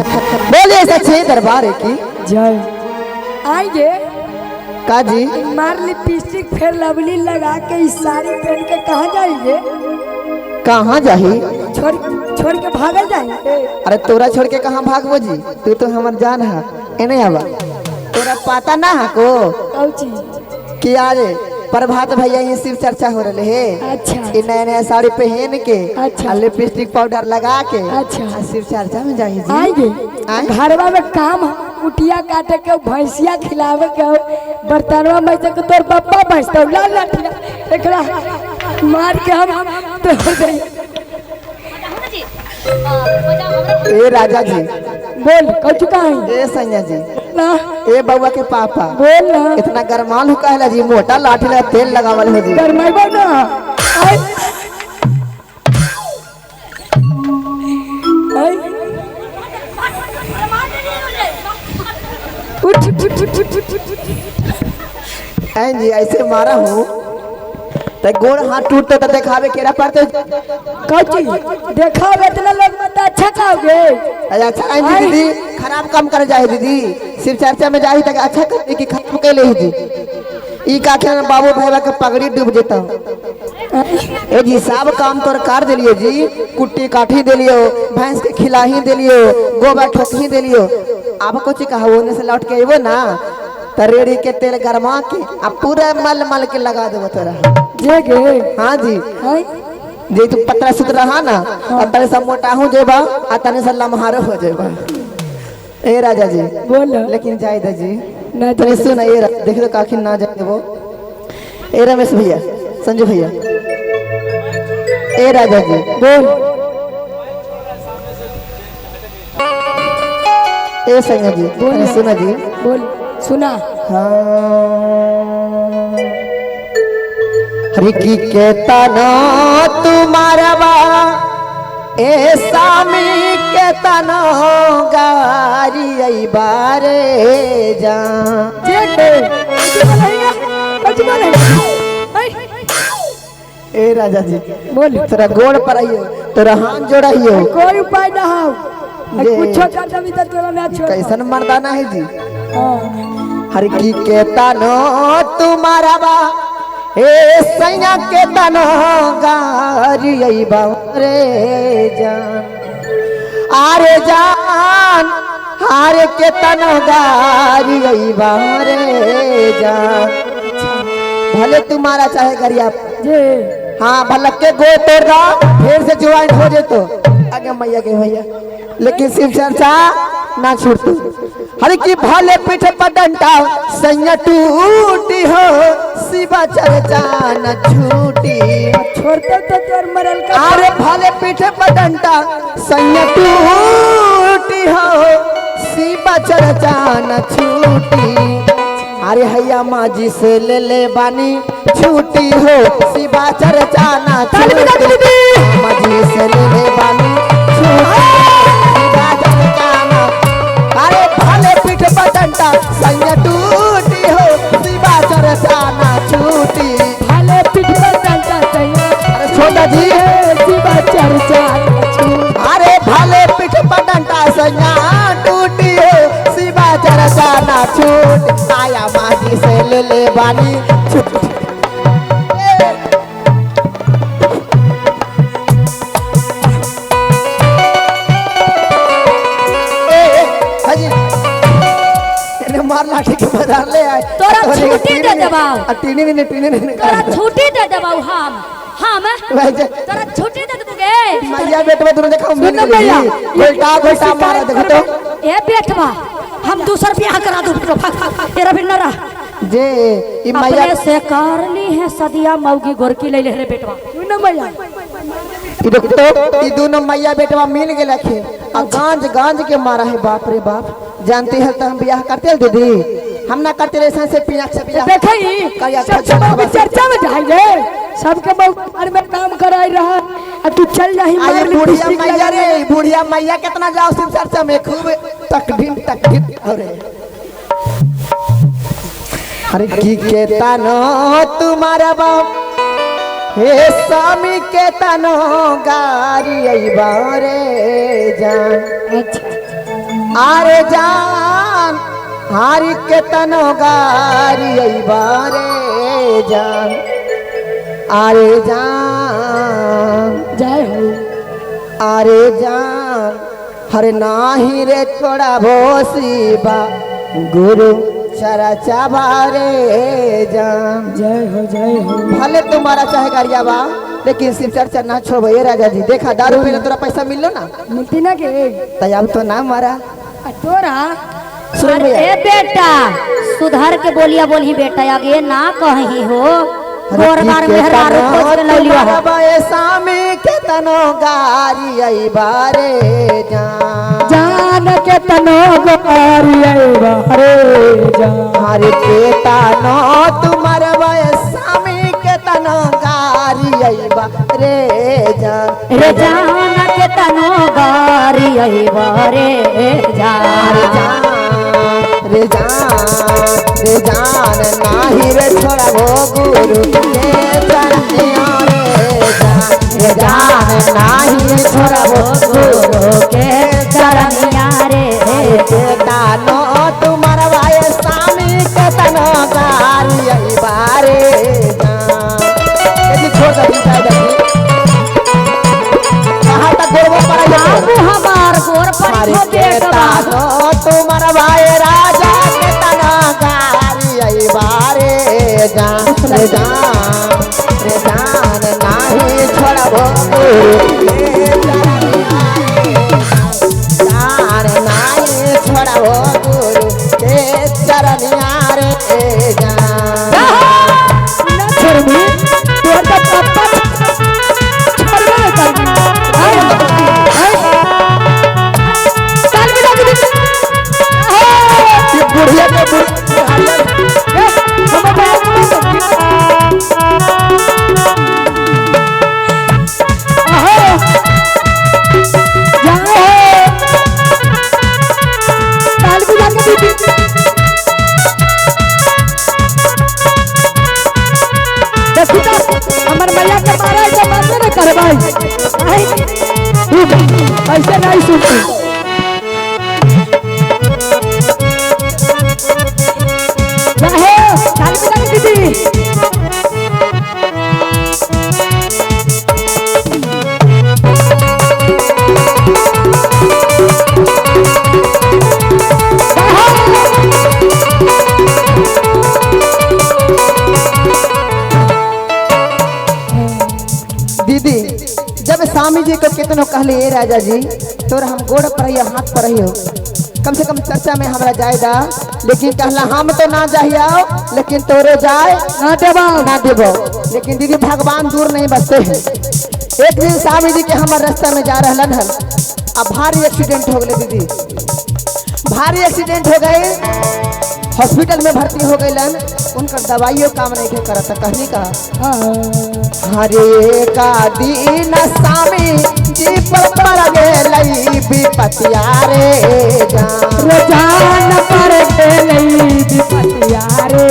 बोलिए सच्चे दरबार की जय। आइए काजी मार लिपस्टिक फिर लवली लगा के इस साड़ी पहन के कहाँ जाएंगे? कहाँ जाही? छोड़ छोड़ के भागल जाएंगे। अरे तोरा छोड़ के कहाँ भागबो जी, तू तो हमर जान है। एने आवा, तोरा पता ना है को कौची कि आज प्रभात भैया ये शिव चर्चा हो रहे है। अच्छा। ये नया नया साड़ी पहन के, अच्छा। लिपस्टिक पाउडर लगा के, अच्छा। शिव चर्चा में जाही जी। आएंगे। आए? घरवा में काम कुटिया काटे के, भैंसिया खिलावे के, बर्तनवा में से तोर पप्पा भैंसतो ला लाठिया एकरा मार के हम तोड़ दे। ए राजा जी बोल कौची कहाँ ए सैया जी ना ए बउआ के पापा बोल ना इतना गरमाल हो कहला जी, मोटा लाठी लगा तेल लगावल हो जी। गरमाइबो ना। आए आए उठ उठ उठ उठ उठ उठ। ऐन जी ऐसे मारा हूँ तो गोड़ हाथ टूटते तो देखावे केरा पड़ते। कौची देखा इतना लोग मत अच्छा खाओगे। अरे अच्छा ऐन जी दीदी खराब काम कर जाए दीदी, शिव चर्चा में जाही तक अच्छा कर कि खराब के ले जी। ई का के बाबू भैया के पगड़ी डूब जेता। ए जी सब काम तोर कर देलियो जी, कुट्टी काठी देलियो, भैंस के खिलाही देलियो, गोबर ठोकी देलियो। अब कुछ कहा ओने से लौट के अइबो ना त रेड़ी के तेल गरमा के आ पूरा मल मल के लगा देबो तोरा। जे गे हाँ जी हाय जे तू पतला सुतरा हा ना, आ तने सब मोटा हो जेबा आ तने सब लम्हारो हो जेबा। ए राजा जी बोल लेकिन जाय दे जी ना तने सुन ए देख तो काखी ना जाय देबो। ए रमेश भैया संजू भैया ए राजा जी बोल ए संजय जी तने सुन जी बोल सुना। हाँ हरि की के तना तुम्हारा बा ए सामी के तना गारी आई बारे जा। जे गे कौची बोलेगा कौची बोलेगा। ए राजा जी बोल तोरा गोड़ पर आइयो, तोरा हाथ जोड़ाइयो, कोई उपाय ना हो जे। कुछो कर दबी त तोरा ना छोड़। कैसन मर्दाना है जी। हां हर की के तनो तुम्हारा बा ए सैया के तनो गारी आई बारे जान। आरे जान हारे के तनो गारी आई बारे जान। भले तुम्हारा चाहे गरिया जे हाँ भलक के गो तोड़ दा फिर से ज्वाइंट हो जेतो आगे मैया के भैया, लेकिन शिव चर्चा ना छूटतो। हर की भले पीठ पर डंडा सैया टूटी हो शिवा चर्चा न छूटी। छोड़ते तो तोर मरल का। अरे भले पीठ पर डंडा सैया टूटी हो शिवा चर्चा न छूटी। अरे हैया माँ जी से ले ले बानी छूटी हो शिवा चर्चा न छूटी। माँ जी से ले ले बानी छूटी शिवा चर्चा न। अरे भले पीठ पर डंडा सैया टूटी हो शिवा चर्चा न छूटी। भले पीठ पर डंडा सैया अरे छोटा जी शिवा चर्चा न छूटी। अरे भले पीठ पर डंडा सैया टूटी हो शिवा चर्चा न छूट। आया माँ जी से ले ले बानी छूटी। मार लाठी के बाजार ले आए तोरा छुट्टी दे देबाऊ। टीनी ने टीनी ने तोरा छुट्टी दे देबाऊ हम तोरा छुट्टी दे देबू गे। मैया बेटवा दोनों देखा मिल सुन भैया, गोटा गोटा मारा देखो तो। ए बेटवा हम दूसर ब्याह करा दू तेरा भी न रह जे ई मैया अपने से करनी है सदिया मौगी गोरकी ले ले रे बेटवा। सुन भैया ई देखो तो ई दोनों मैया बेटवा मिल गेल खे आ गांज गांज के मारा है। बाप रे बाप जानती है तो हम ब्याह करते हैं दीदी, हम ना करते रहे से पिया से ब्याह। देखई सब मौगी चर्चा में जाएंगे, सबके मौगी में काम कराई रहा आ तू चल जाही मार बुढ़िया मैया रे बुढ़िया मैया कितना जाओ शिव चर्चा में खूब तकदीम तकदीम। अरे अरे की के तनो तुम्हारा बाप हे स्वामी के तनो गारी आई बारे जान। अच्छा आरे जान हारी के तनो गारी बारे जान आरे जान जय हो आरे जान हरे नाही रे छोड़ा भोसीबा गुरु चरचा बारे जान। जय हो जय हो। भले तुम्हारा चाहे गारिया बा लेकिन शिव चर्चा ना छोड़ो ये राजा जी। देखा दारू पीले तोरा पैसा मिलो ना मिलती ना के तब तो ना मारा तोरा। अरे बेटा सुधर के बोलिया बोली बेटा आगे ना कहीं हो गोरगार मेहरारू खोज के लौलिया हो। सामी के तनो गारी आई बारे जान जान के तनो गारी आई बारे जान हरे के तनो तुम्हारे सामी के तनो गारी आई बारे जान रे जान के तनो गारी आई बारे जान रे जान रे जान नाही रे छोड़ा भो गुरु के चरनिया रे जान रे जान नाही रे छोड़ा भो गुरु के चरनिया रे तानो तुम्हारा भाई स्वामी के तनो गारी आई बारे जान। यदि छोड़ दे कहाँ तक गोरबो पर बाबू हमार गोर पर हो बेटा तुम्हारा भाई राजा के तना गारी आई बारे जान रे जान रे जान नाही छोड़बो जान नाही छोड़बो गुरु के चरनिया रे जान। ना छोड़बी तोर तो पप्पा छोड़बे ना करबी। चल भी लग दी ये बुढ़िया के बुढ़िया ऐसे नहीं सुनती। दीदी दीदी जब स्वामी जी को कितनो कहले ए राजा जी तोर हम गोड़ पर ही हाथ पर ही हो कम से कम चर्चा में हमरा जायदा लेकिन कहला हम तो ना जाइयो लेकिन तोरे जाए ना देबो ना देबो। लेकिन दीदी भगवान दूर नहीं बसते हैं। एक दिन स्वामी जी के हमारे रास्ता में जा रहा हन अब भारी एक्सीडेंट हो गए दीदी भारी एक्सीडेंट हो गए हॉस्पिटल में भर्ती हो गए उनका दवाइयों काम नहीं करता कहने का हरे का दीन स्वामी जी पर पर गेलई विपतिया रे जान जान पर गेलई विपतिया रे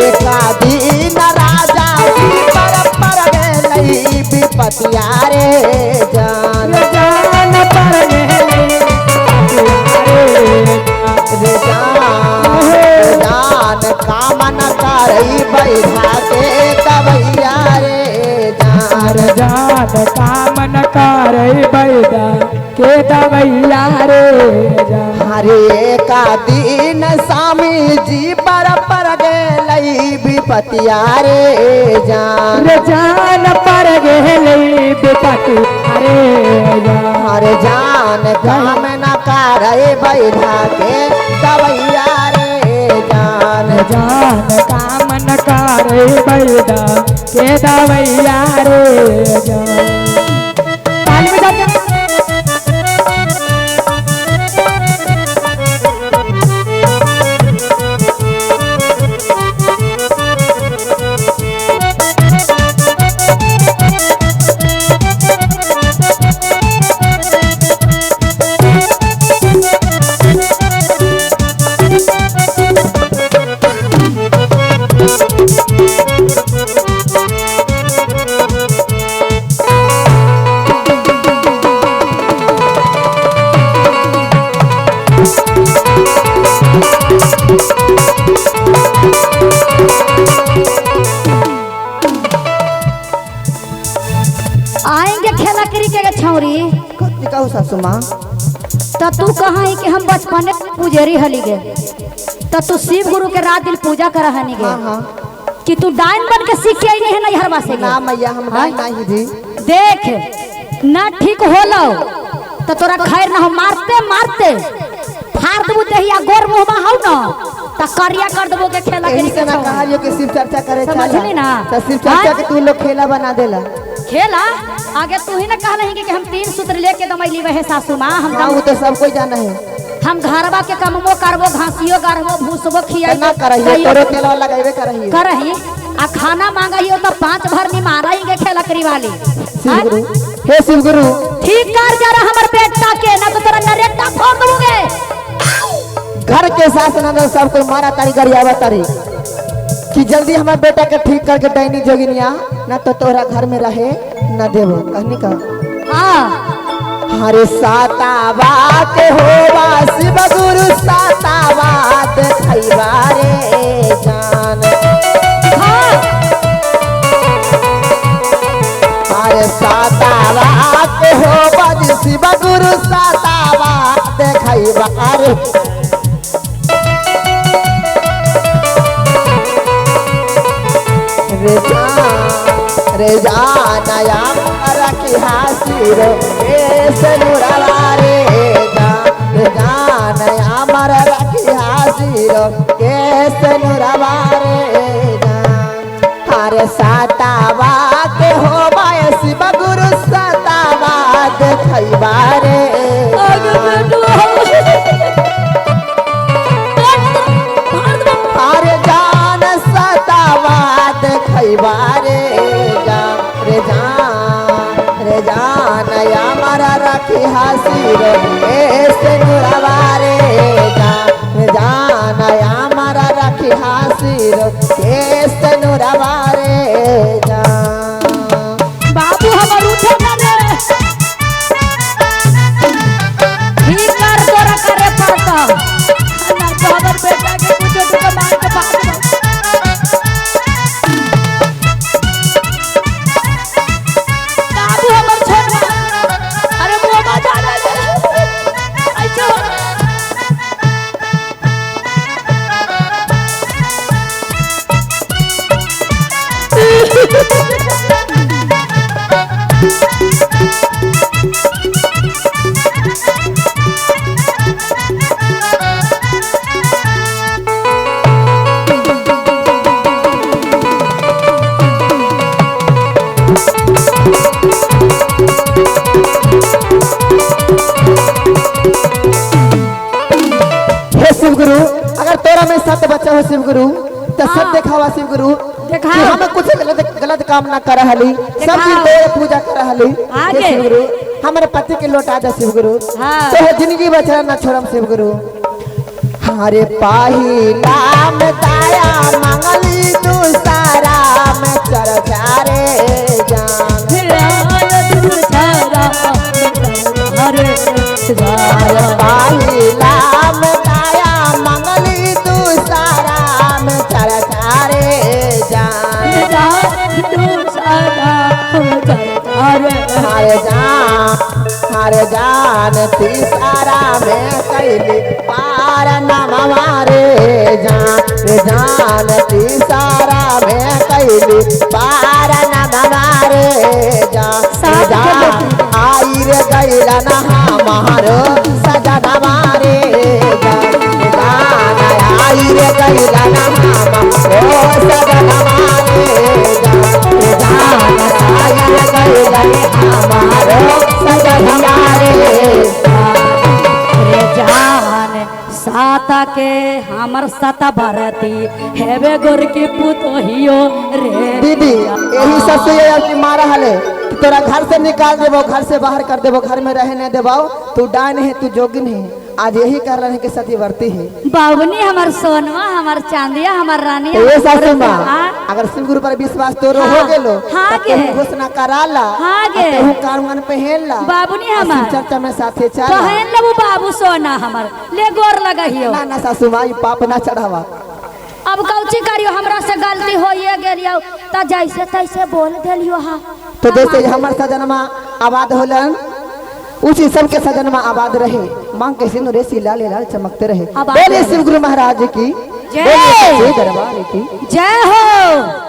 एका दीन राजा जी पर पर गेलई विपतिया रे जान जान पर गेलई रे जान जान कामन करई बैठा के दवैया रे जान जान कामन करई बैठा के दवैया रे जान हरे का दीन स्वामी जी पर पर गेलई विपतिया रे जान रे जान पर गेलई विपतिया रे जान हरे जान कामन करई बैठा के दवैया रे जान जान कामन करई बैठा के दवैया रे जान। ताली बजा के कहू सासू माँ। तो तू कहा है कि हम बचपने पुजेरी हली गे, तो तू शिव गुरु के रात दिन पूजा कर हनी गे। हाँ हाँ। कि तू डाइन बन के सीख के आई नहीं है नैहरवा से? ना मैया हम डाइन नहीं थी। देख ना ठीक होलो तो तोरा खैर ना हो, मारते मारते फाड़ देबू देहिया गोर मुहमा हौ ना त करिया कर देबो के खेला के। एही से ना कहा कि शिव चर्चा करे समझली ना? तो शिव चर्चा के तू लोग खेला बना देला। खेला आगे तू ही ना कह रही कि हम 3 सूत्र लेके दमैली वहे सासू माँ। हम वो तो सब कोई जाना है। हम घरवा के कममो करबो, घासियो गारबो, भूसबो खियाई ना करही, तोरो तेलवा लगाइबे करही करही आ खाना मांगहियो तो 5 भर नी माराएंगे खेला करी वाली। शिव गुरु हे शिव गुरु ठीक कर जरा हमर बेटा के, ना तो तोरा नरेटा फोड़ दूंगे। घर के सास ननद सब कोई मारा तारी गरियावा तारी कि जल्दी हमारे बेटा के ठीक करके डाइनी जोगिनिया ना तो तोरा घर में रहे ना देवो। कहनी का हां हरे सातावा के होवा शिव गुरु सातावा देखैबा रे जान। हां हरे सातावा के होवा शिव गुरु सातावा देखैबा रे रे जान या रखी हासिर ए सनुरवा रे जान या मर रखी हासिर ए सनुरवा रे जान। हरे सातावा के हो बाय शिव गुरु सातावा देखैबा रे। हरे जान सातावा देखैबा रे रे जान रे जान या मारा राखी हासिर ए सिनुरवा रे जान रे जान या मारा राखी हासिर ए सिनुरवा रे जान। बाबू हमर उठे ना रे ठीक कर तोरा करे पड़ता ना तो हमर बेटा के कुछ तो मार के भाग। हे शिव गुरु अगर तोरा में सत बच्चा हो शिव गुरु तो सब देखावा शिव गुरु कि हम कुछ गलत गलत काम ना कर हली, सब दिन तोरे पूजा कर हली। हे शिव गुरु हमारे पति के लौटा दे शिव गुरु, तो जिंदगी बचा ना छोड़म शिव गुरु। हरे पाहिला में दाया मंगली दूसरा में चर्चा रे जान। पाहिला में दाया मंगली दूसरा में चर्चा रे जान। हरे जान हरे जान तीसरा में कैली पार नमवा रे जान रे जान तीसरा में कैली पार नमवा रे जान। आई रे गैला नहा मारो सजनवा रे जान आई रे गैला नहा मारो सजनवा रे जान आई रे गैला नहा मारो सजनवा रे जान। साता के हमर साता भरती हेवे गोर के पुतोहियो रे। दीदी यही सबसे ये मारा हले कि तोरा घर से निकाल देबो, घर से बाहर कर देबो, घर में रहे नहीं देबो, तू डाइन है तू जोगिन है। आज यही कर रहे हैं कि सतीवर्ती है। बाबनी हमार सोनवा हमार चांदिया हमार रानी। ये सासू माँ अगर शिव गुरु पर विश्वास तोरो हो गेलो हाँ तो घोषणा करा ला, हाँ गे तू कानून पहन ला बाबुनी हमार चर्चा में साथे चल पहन लेबू बाबू सोना हमार ले गोर लगाहियो। ना ना सासू माँ पाप ना चढ़ावा। अब कौची करियो हमरा से गलती होइए गेलियो त जैसे तैसे बोल देलियो। हां तो जैसे हमर सजनमा आबाद होलन उसी सबके सदन में आबाद रहे, मांग के सिंदूर ऐसी लाल लाल चमकते रहे। आबाद बोले रहे। शिव गुरु महाराज की जय। बोले सच्चे दरबार की जय हो।